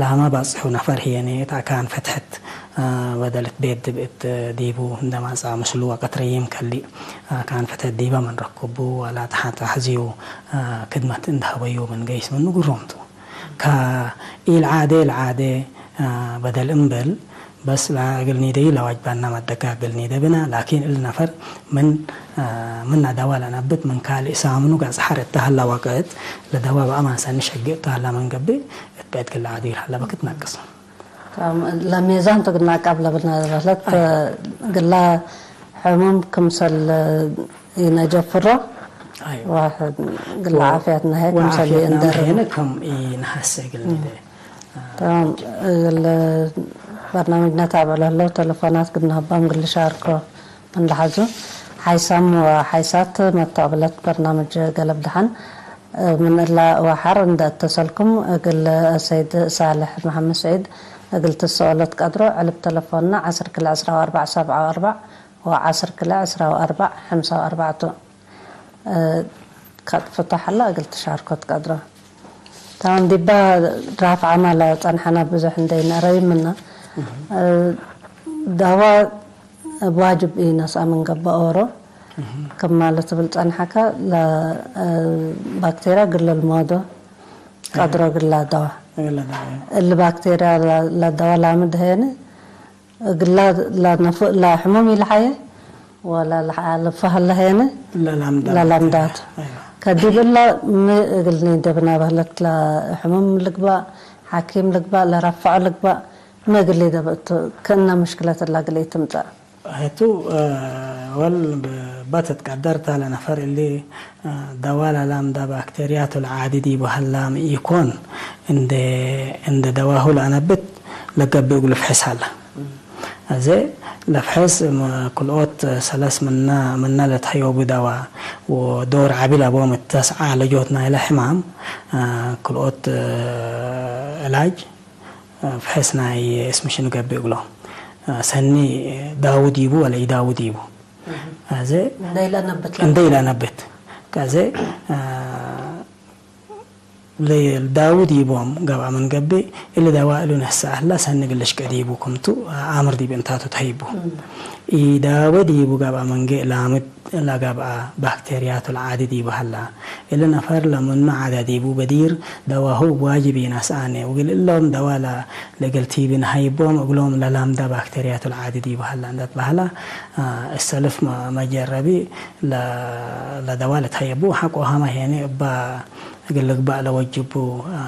ላመ ባጽሑ ነፈር ህየኒ እት አካን ፈትሐት አ፣ በደልት ቤት ድብእት ዲቡ እንደ ማጽአ ምስሉ ወቀት ረዪም ከሊእ፣ አ፣ ካን ፍትሕት ዲበ ምን ረክቡ ወላ ተሐት አሕዝዩ፣ አ፣ ክድመት እንደ ሀበዩ ምን ገይስ ምኑ ግሩም ቱ። ከኢልዓዴ ለዓዴ፣ አ፣ በደል እምበል፣ በስ ለእግል ኒደዩ ለዋጅባና መደጋ እግል ኒደ ብና፣ ላኪን እሊ ነፈር ምን፣ አ፣ ምነ ደዋ ለነብት ምን ካልእ ሳምኑ ገጽ ሐር እተ ሀላ ወቅት ለደዋ በአማን ሰኒ ሸግእ እተ ሀላ ምን ገብእ፣ እት ብዕድ እግል ለዓድዩ ለሀለ በክት ነቅስ። ለሜዛን ቱ እግል ነአቃብ ለብና ለበህለት፣ አይ። እግላ ሕሙም ክምሰል ኢነጀፍሮ፣ አይ። ዋሕድ እግላ ወ-፣ ዓፍያትና ህይ ክምሰል ወዓፍያትና ኢእንደርቦ። ህይነ ከም ኢነሐሴ እግል እም። ኒደ። ተማም። እግል በርናምጅነ ታብዕ ለህለው ተለፎናት እግል ነሀባም እግል ልሻርኮ ምን ለሐዙ። ሓይሳም ወሓይሳት መተቅብለት በርናምጅ ገለብ ደሐን። ምን እላ ወሐር እንደ እተሰልኩም እግል ሰይድ ሳልሕ መሐመድ ሰዒድ እግል ትሰአሎ ትቀድሮ። ዕልብ ተለፎንና ዐስር ክልኤ ዕስራ ወአርበዕ ሰብዓ ወአርበዕ ወዐስር ክልኤ ዕስራ ወአርበዕ ሐምሳ ወአርበዕ ቱ። እ፣ ከጥፍቶ ሐላ እግል ትሻርኮ ትቀድሮ። ታም ዲባ ራፍዓማ ለጸንሐና ብዙሕ እንዴ ነአረዩ ምና። እህ። እ፣ ዳዋ እብ ዋጅብ ኢነስአ ምን ገብአ ኦሮ። እህ። ክም ማለት እብል ጸንሐከ፣ ለ-፣ እ፣ ባክቴርያ እግል ልልመዶ ቀድሮ እግል ለደዋ። እግል ለደዋ። እሊ ባክቴርያ ለ-፣ ለደዋ ላምድ ህየኒ፣ እግላ ለነፍ-፣ ለሕሙም ኢለሐየ ወለ ለሐ-፣ ለፈሀለ ህየኒ ለላምዳ ለላምዳቱ። አይዋ። ከዲብ እላ ሚ እግል ኒደብና በህለት ለሕሙም ልግባእ፣ ሐኪም ልግባእ፣ ለረፍዖ ልግባእ፣ ሚ እግል ሊደብእ እቱ፣ ክእነ ምሽክለት እላ እግል ኢትምጸእ። ህቱ፣ እ፣ ወል ብ-፣ በትትቀደር ተ ለነፈር እሊ፣ እ፣ ደዋ ለላምዳ ባክቴርያቱ ለዓዲ ዲቡ ሀላም ኢኮን፣ እንደ፣ እንደ ደዋሁ ለአነብት ለገብእ እግሉ ፍሕስ ሀላ። አዜ ለፍሕስ ም-፣ ክልኦት ሰለስ ምነ፣ ምነ ለትሀዮቡ ደዋ ወዶር ዐቢ ለቦም እተ ሰዓ ለጆት ናይለ ሕማም፣ እ፣ ክልኦት፣ እ፣ ዕላጅ ፍሕስ ናይ እስም ሽኑ ገብእ እግሎ፣ ሰኒ ዳዉ ዲቡ ወለ ኢዳዉ ዲቡ። እህ። አዜ እንደ ኢለአነብት ለ- እንደ ኢለአነብት። ከዜ፣ አ፣ ለዳዊ ዲቦም ገብአ ምን ገብእ፣ እሊ ደዋ እሉ ነስአ ህላ ሰኒ እግል ልሽቄ ዲቡ ክምቱ አምር ዲብ እንታቱ ተህይቡ። ኢዳወ ዲቡ ገብአ ምን ገእ ላምድ ለገብአ ባክቴርያቱ ለዓዲ ዲቡ ሀላ። እሊ ነፈር ለምኑ ዐደ ዲቡ በዲር ደዋሁ እብ ዋጅብ ኢነስአነ፣ ወእግል እሎም ደዋ ለ-፣ ለእግል ቲቢ ነሀይቦም፣ እግሎም ለላምዳ ባክቴርያቱ ለዓዲ ዲቡ ሀላ እንደ ትበሀላ፣ አ፣ እሰልፍ መ-፣ መጀረቢ ለ-፣ ለደዋ ለተህየቡ ሐቆ ሀመ ሄኒ እባ እግል ልግባእ ለወጅቡ፣ አ፣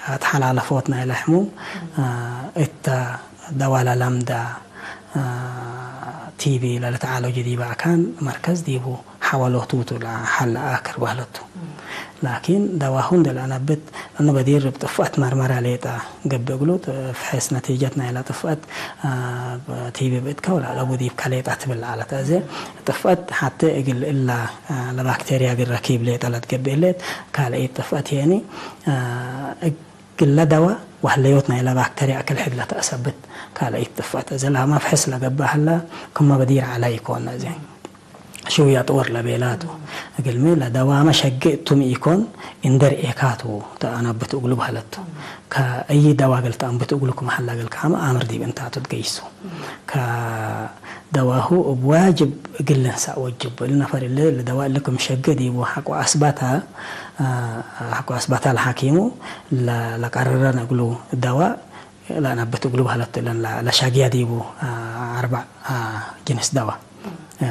አተሐላለፎት ናይለ ሕሙም፣ አ፣ እተ ደዋ ለላምዳ፣ አ፣ ቲቢ ለልትዓለጁ ዲበ አካን መርከዝ ዲቡ ሐወሎቱ ቱ ለሐል ለአክር በህለቱ። ላኪን ደዋሁ እንዴ ለአነብት እኑ በዲር እብ ጥፍአት መርመራ ሌጠ ገብእ እግሉ፣ ፍሕስ ነቲጀት ናይለ ጥፍአት፣ አ፣ ቲቢ ብእትከ ወለአለቡ ዲብከ ሌጠ ትብል ዐለት። አዜ ጥፍአት ሐቴ እግል እላ፣ አ፣ ለባክቴርያ እግል ረኪብ ሌጠ ለትገብእ ህሌት፣ ካልአይት ጥፍአት የኒ፣ አ፣ እግለ ደዋ ወህለዮት ናይለ ባክተርያ እክል ሕድ ለተአሰብት ካልአይት ጥፍአት። እዘ ለመፍሐስ ለገብአ ሀላ፣ ክመ በዲር ዐለ ኢኮን። እዘ ሽውያ ጥወር ለቤላቱ። እግልሚ ለደዋመ ሸጌ እቱም ኢኮን፣ እንደ ርኤካቱ ተአነብት እግሉ በህለቱ። ከእይ ደዋ እግል ተአንብት እግሉ ክም ሀላ እግል ከአመ አምር ዲብ እንታቱ ትገይሱ። ከ ደዋሁ እብ ዋጅብ እግል ልንሳእ ወጅቡ። እሊ ነፈር እሊ ለደዋ እሊ ክም ሸገ ዲቡ ሐቆ አስባታ፣ አ፣ ሐቆ አስባታ ለሐኪሙ ለ-፣ ለቀርረን እግሉ ደዋ ለአነብት እግሉ በህለት እለን ለ-፣ ለሻግያ ዲቡ፣ አ፣ አርበዕ፣ አ፣ ጅንስ ደዋ፣ አ፣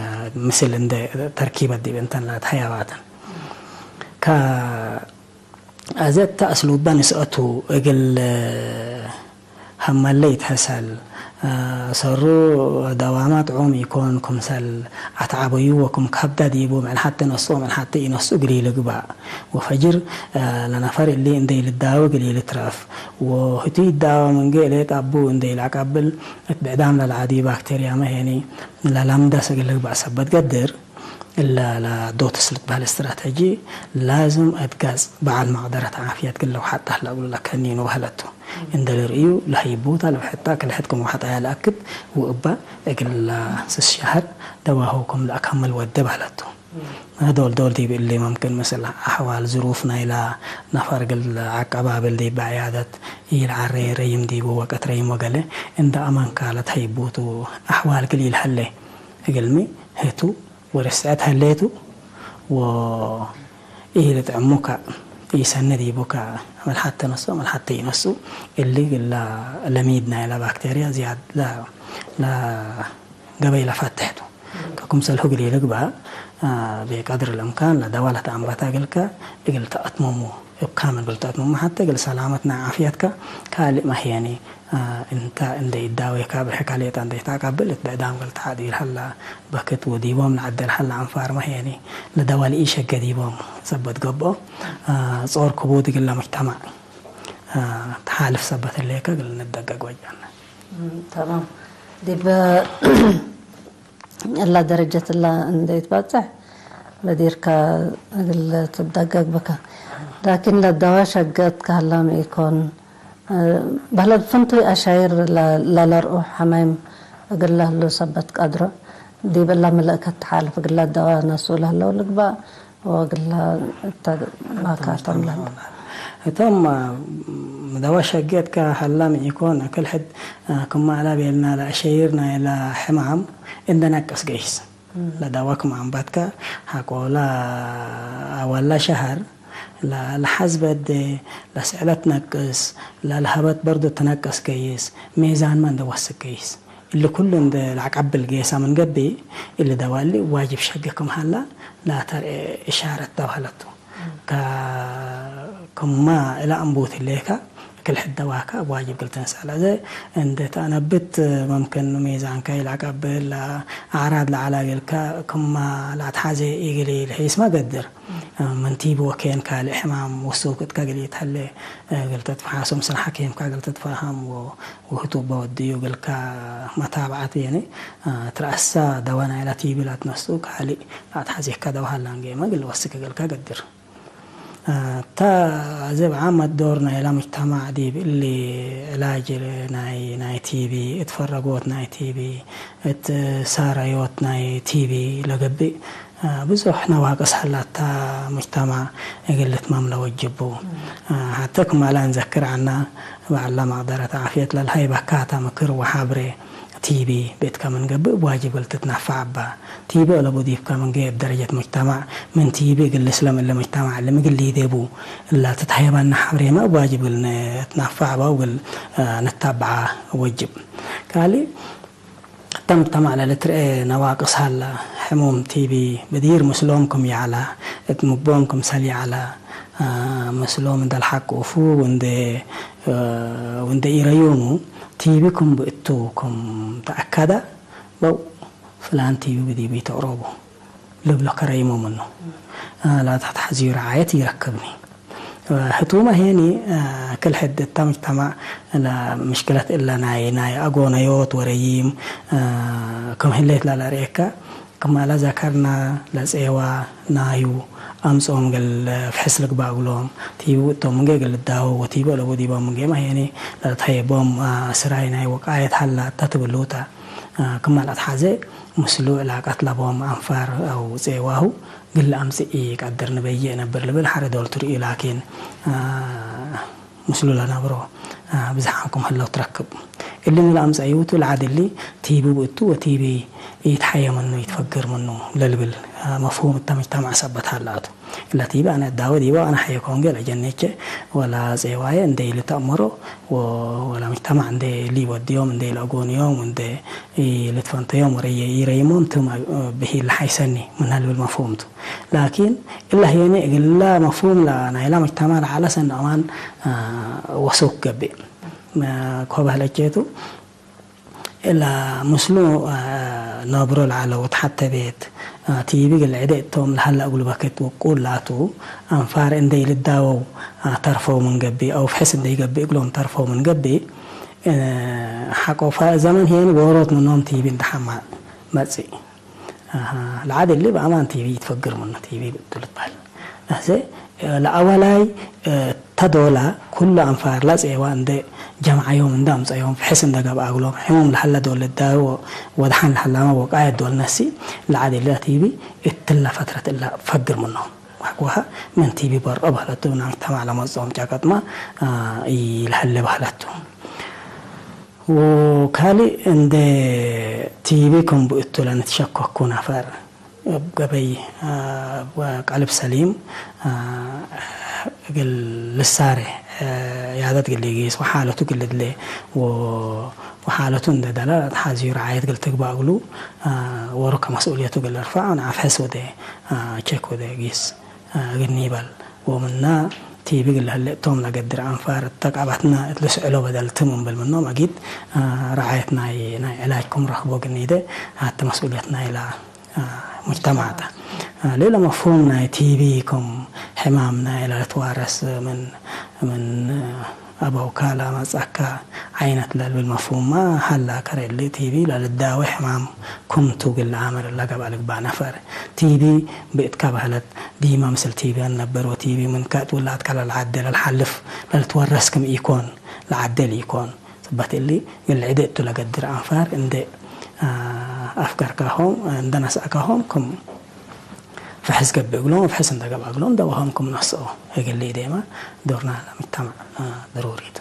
ምስል እንደ ተርኪበት ዲብ እንተን ለተሀያባተን። ከ-፣ አዘ እተ አስሉበ ንስአቱ እግል ሀመለ ይትሐሰል። ሰሩ ደዋመ ጥዑም ኢኮን፣ ክምሰል አትዓበዩ ወክም ከብዳ ዲቡ ምዕል ሐቴ ነስኦ ምዕል ሐቴ ኢነስኡ እግል ኢልግባእ ወፈጅር ለነፈር እሊ እንዴ ኢልዳወ እግል ኢልትረፍ ወህቱ ይዳወ ምንጌ ሌጥ አቡ እንዴ ኢለአቀብል እት ብዕዳም ለለአዲ ባክቴርያመ ሄኒ ለለምደስ እግል ልግባእ ሰበት ገድር። እለ ለዶትስ ልትበህል እስትራተጂ ላዝም እት ገጽ በዐል መቅደረት ዓፍየት ግለው ሐጣህ ለእግሉ ለከኒኑ በህለቱ። እንደ ልርእዩ ለህይቡታ ለብሕታ ክልሕት ክም ወሐጣያ ለአክድ ወእባ እግል ለስስ ሸህር ደዋሁ ክም ለአከምል ወዴ በህለቱ። ዶል ዶል ዲብ እሊ መምክን ምስል አሕዋል ዝሩፍ ናይላ ነፈር እግል አቀባብል ዲብ ዕያደት ኢልዐሬ ረይም ዲቡ ወቀት ረይም ወገሌ እንደ አማንካ ለተህይቡቱ አሕዋል እግል ኢልሀሌ እግልሚ ህቱ ወርስዐት ሀሌቱ ወኢልጥዕሙከ ኢሰኒ ዲቡከ አመል ሐቴ ነስኦ አመል ሐቴ ኢነስኡ እሊ እግል ለሚድ ናይለ ባክቴርያ ዝያድ ለ-፣ ለገበይ ለፈትሕ ቱ። ከክምሰልሁ እግል ኢልግባእ፣ አ፣ ብቀድር ልእምካን ለደዋ ለተአንበተ እግልከ እግል ተአትምሙ። እብ ካምል እግል ተአትምሙ ሐቴ እግል ሰላመት ናይ ዓፍየትከ ካልእ ማህየኒ፣ አ፣ እንተ እንዴ ኢዳዌከ ብርሕከ ሌጠ እንዴ ኢተአቀብል እት ብዕዳም እግል ተሐዲር ሀላ በክት ወዲቦም ለዐደል ሀላ አንፋር ማህየኒ ለደዋ ለኢሸገ ዲቦም ሰበት ገብኦ፣ አ፣ ጾር ክቡድ እግል ለሙጅተማዕ፣ አ፣ ተሓልፍ ሰበት ህሌከ እግል ንደገግ ወጀነ። እም፣ ተማም። ዲብ እላ ደረጀት እላ እንዴ ኢትባጽሕ በዲርከ እግል ትደገግ ብከ። ላኪን ለደዋ ሸገት ከህላም ኢኮን። በህለት ፍንቱይ አሻይር ለ-፣ ለለርኡ ሐማይም እግል ለህሉ ሰበት ቀድሮ። ዲብ እላ ምልእከት ተሓልፍ እግለ ደዋ ነስኡ ለህለው ልግባእ ወእግለ እተ ባካቶም ለህለ። እቶም ደዋ ሸገት ከህላም ኢኮን እክል ሕድ ክማ እላ ቤልና ለአሸይር ናይለ ሕማም እንደ ነቅስ ገይስ። ለደዋ ክም አንባትከ ሐቆ ለአወላ ሸሀር ለ-፣ ለሐዝበ እዴ ለስዕለት ነቅስ፣ ለለሀበት በርዶ ትነቀስ ገይስ፣ ሜዛንመ እንደ ወስክ ገይስ። እሊ ኩሉ እንደ ለአቀብል ጌሰ ምን ገብእ፣ እሊ ደዋ እሊ ዋጅብ ሸገ ክም ሀላ ለአተርኤ እሻረት ደዋ ለቱ። ከ-፣ ክማ እለ አንቡት ህሌከ፣ እክል ሕድ ደዋከ እብ ዋጅብ እግል ትንሰእ። ለዘ እንዴ ተአነብት መምክን ሚዛንከ ኢለአቀብል፣ አዕራድ ለዐለ እግልከ ክማ ለአትሐዜ ኢግል ኢልሒስመ ገድር። ምን ቲቢ ወኬን ካልእ ሕማም ውሱክ እትከ እግል ኢተሀሌ እግል ትትፈሓሶ፣ ምስል ሐኪምከ እግል ትትፋሀም ወ-፣ ወህቱ እበ ወድዩ እግልከ መታብዐት የኒ ትረአሳ ደዋ ናይለ ቲቢ ለአትነስኡ ካልእ ለአትሐዜከ ደዋ ሀላንጌመ እግል ወስክ እግልከ ገድር። ተ አዜ ብዓመት ዶር ናይለ ሙጅተማዕ ዲብ እሊ ዕላጅ ናይ፣ ናይ ቲቢ፣ እት ፈረጎት ናይ ቲቢ፣ እት ሳረዮት ናይ ቲቢ ለገብእ አ፣ ብዙሕ ነዋቅስ ሀላታ ሙጅተማዕ እግል ልትማም ለወጅቡ። አ፣ ሐተ ክማለ እንዘክር ዐና፣ በዐላ መቅደረት ዓፍየት ለልሀይበካተ ምክር ወሐብሬ ቲቢ ቤትከ ምን ገብእ እብ ዋጅብ እግል ትትነፈዕ እባ። ቲቢ አለቡ ዲብከ ምን ገይብ ደረጀት ሙጅተማዕ፣ ምን ቲቢ እግል ልስለም እለ ሙጅተማዕ እሊ ምግል ሊዴቡ እላ ትትሀየበነ ሐብሬመ እብ ዋጅብ እግል ንትነፈዕ እባ ወእግል፣ አ፣ ንታብዓ ወጅብ። ካሊ እተ ሙጅተማዕ ለልትርኤ ነዋቅስ ሀላ፣ ሕሙም ቲቢ ብዲር ምስሎም ክም ይዐላ፣ እት ምግቦም ክምሰል ይዐላ፣ አ፣ ምስሎም እንደ ለሐቅፉ ወእንደ፣ አ፣ ወእንደ ኢረዩሙ፣ ቲቢ ክም ብእቱ ክም ተአከደ፣ በው ፍላን ቲቢ ብዲቡ ኢተቅረቡ። ልብሎ ከረይሞ ምኑ። አ፣ ላተትሐዝዩ ረዓየት ኢረክብኒ። አ፣ ህቱመ ሄኒ፣ አ፣ ክል ሕድ እተ ሙጅተማዕ ለምሽክለት እለ ናይ፣ ናይ አጎነዮት ወረይም፣ አ፣ ክም ህሌት ለለአርኤከ፣ ክመ ለዘከርና ለጼዋ ናዩ አምጽኦም እግል ፍሕስ ልግባእ እግሎም፣ ቲቡ እቶም ምንጌ እግል ልዳወው ወቲቡ አለቡ ዲቦም ምንጌመ ሄኒ ለልትሀየቦም፣ አ፣ ስራይ ናይ ወቃየት ሀላ እተ ትብሉተ። አ፣ ክመ ለአትሐዜ ምስሉ ዕላቀት ለቦም አንፋር አው ጼዋሁ እግል ለአምጽእ ኢቀድር ንበዬ ነብር ልብል ሐረ ዶል ትርእዩ ላኪን፣ አ፣ ምስሉ ለነብሮ፣ አ፣ ብዝሓም ክም ህለው ትረክብ። እሊ ምን ለአምጸዩቱ ለዐድ እሊ ቲቢ ብእቱ ወቲቢ ኢትሐየ ምኑ ኢትፈግር ምኑ ለልብል፣ አ፣ መፍሁም እተ ምጅተማዕ ሰበት ሀላቱ። እለ ቲቢ አነ እዳወ ዲበ አነ ሐየኮ እንጌ ለጀኔቼ ወለ ጼዋየ እንዴ ኢልተአመሮ ወ-፣ ወለ ምጅተማዕ እንዴ ኢሊወድዮም እንዴ ኢለአጎንዮም እንዴ ኢልትፈንተዮም ወረየ ኢረይሞም ትም ብሂል ለሐይሰኒ ምን ለልብል መፍሁም ቱ። ላኪን እለ ህዬኒ እግለ መፍሁም ለናይላ ሙጅተማዕ ለዐለ ሰኒ አማን፣ አ፣ ወሱክ ገብእ። አ፣ ኮበህ ለቼቱ እለ ምስሉ፣ አ፣ ነብሮ ለዐለው ተሐተ ቤት፣ አ፣ ቲቢ እግል ዕዴ እቶም ለሀለ እግሉ በክት ውቁል ላቱ አንፋር እንዴ ኢልዳወው፣ አ፣ ተርፈው ምን ገብእ አው ፍሕስ እንዴ ኢገብእ እግሎም ተርፈው ምን ገብእ፣ አ፣ ሐቆ ፈ-፣ ዘመን ህዬኒ ዎሮት ምኖም ቲቢ እንደ ሐማ መጽእ። አሃ፣ ለዐድ እሊ በአማን ቲቢ ኢትፈግር ምኑ፣ ቲቢ ብእቱ ልትበህል። አዜ፣ ለአወላይ፣ እተ ዶለ ኩሉ አንፋር ለጼዋ እንዴ ጀምዐዮም እንዴ አምጸዮም፣ ፍሕስ እንዴ ገብአ እግሎም፣ ሕሙም ለሀለ ዶል ልዳዊ ወደሐን ለሀላመ ወቃየት ዶል ነሲ፣ ለዐድ እሊ ቲቢ እትለ ፈትረት እለ ፈግር ምኖም። ወሐቆሀ ምን ቲቢ በርኦ በህለቱ፣ ምን ሙጅተማዕ ለመጽኦም ጨቀጥመ፣ አ፣ ኢለሀሌ በህለቱ። ወካልእ እንዴ ቲቢ ክም ብእቱ ለንትሸከኩ ነፈር፣ እብ ገበይ፣ አ፣ ወቀልብ ሰሊም፣ አ፣ እግል ልሳሬ፣ አ፣ ያደት እግል ሊጊስ ወሓለቱ እግል ልድሌ ወ-፣ ወሓለቱ እንዴ ደለ ተሓዝዩ ረዓየት እግል ትግባእ እግሉ፣ አ፣ ወሩከ መስኡልየቱ እግል ልርፈዕ ወነአፍሕስ ወዴ፣ አ፣ ቼክ ወዴ ጊስ። እግል ኒበል ወምነ ቲቢ እግል ለህሌ እቶም ለገድር አንፋር እተ ቀበትነ እት ልስዕሎ በደል ትም እምብል ምኖም አጊድ፣ አ፣ ረዓየት ናይ፣ ናይ ዕላጅ ክም ረክቦ እግል ኒዴ ሐተ መስኡልየት ናይለ፣ አ፣ ሙጅተማዕ ተ። አ፣ ሌለ መፍሁም ናይ ቲቢ ክም ሕማም ናይ ለልትዋረስ ምን፣ ምን፣ አ፣ አበውከ ለመጽአከ ዓይነት ለልብል መፍሁምመ ሀላ፣ ከረ እሊ ቲቢ ለልዳዌ ሕማም ክምቱ እግል ለአምር ለገብአ ልግባእ ነፈር። ቲቢ ብእትከ በህለት ዲመ ምስል ቲቢ አነብር ወቲቢ ምን ከእት ውላድከ ለልዓዴ ለልሓልፍ ለልትወረስ ክም ኢኮን ለዓዴ ኢኮን። ሰበት እሊ እግል ዕዴ እቱ ለገድር አንፋር እንዴ፣ አ፣ አፍገርካሆም እንዴ ነስአካሆም ክም ፍሕስ ገብእ እግሎም፣ ፍሕስ እንዴ ገብአ እግሎም ደዋሆም ክም ነስኦ እግል ሊዴመ ዶርና ለምጅተማዕ፣ አ፣ ደሩሪ ቱ።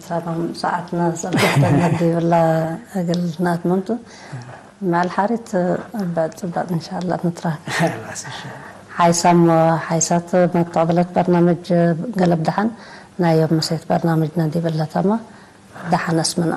ሰላም ሰዓትና ሰልፍተና ዲብላ እግል ናትመምቱ። መዐል ሓሪት እበ ጽባጥ እንሻላ ንትራክ። ኸላስ፣ እሺ። ሓይሳም ወሓይሳት መተቅብለት በርናምጅ ገለብ ደሓን ናይ ዮም ምሴት በርናምጅና ዲብላ ተማ ደሓን አስምና።